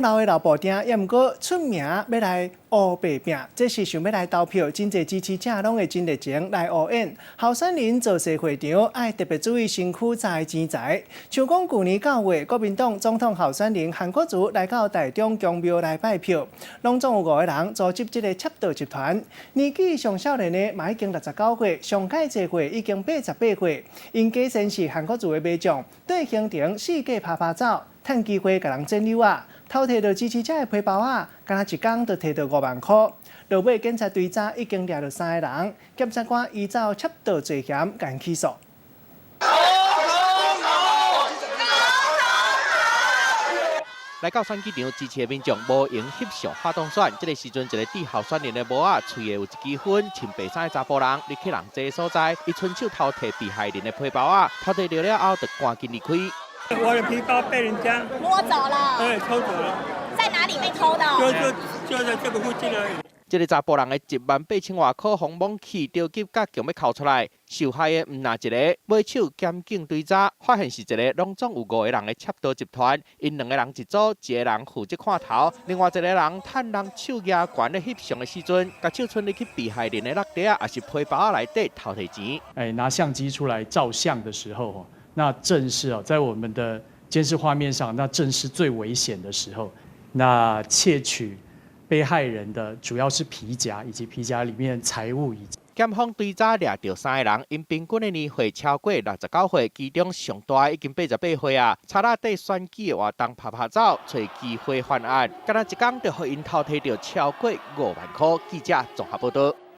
老的老布丁，也毋過出名欲來烏白拚，這是想欲來投票，真濟支持者攏會真熱情來烏演。候選人造勢會場愛特別注意身軀載錢財。像講舊年9月，國民黨總統候選人韓國瑜來到台中宮廟來拜票，攏總有五個人組織這個竊盜集團。年紀上少年的嘛已經69歲，上蓋濟歲已經88歲。𪜶假身是韓國瑜的馬將，對行程四界趴趴走，趁機會共人剪紐仔。偷提著支持者的皮包仔，敢若一工就提著5萬箍。落尾警察追查已經掠著三个人，檢察官依照竊盜罪嫌共𪜶起訴。來到選舉場支持的民眾無閒翕相發當選，這个時陣一个佇候選人的帽仔，喙下有一支薰，穿白衫的查埔人，入去人濟所在，伊伸手偷提被害人的皮包仔，偷提著了後就趕緊離開。我的皮包被人家摸走了，對，偷走了。在哪裡被偷的？就在這個附近而已。這个查埔人的1萬8千外箍予摸去，著急共強欲哭出來。受害的毋但一个，尾手檢警追查，發現是一个攏總有五个人的竊盜集團。𪜶兩个人一組，一个人負責看頭，另外一个人趁人手舉懸咧翕相的時陣，共手伸入去被害人的落袋抑是皮包仔內底偷提錢。哎，拿相機出來照相的時候，那正是哦，在我們的監視畫面上，那正是最危險的時候。那竊取被害人的主要是皮夾以及皮夾裡面財物以及。檢方追查掠著三个人，𪜶平均的年歲超過69歲，其中上大已經88歲啊。查那綴選舉的活動趴趴走，揣機會犯案，敢若一工就予𪜶偷提著超過5萬箍。記者綜合報導。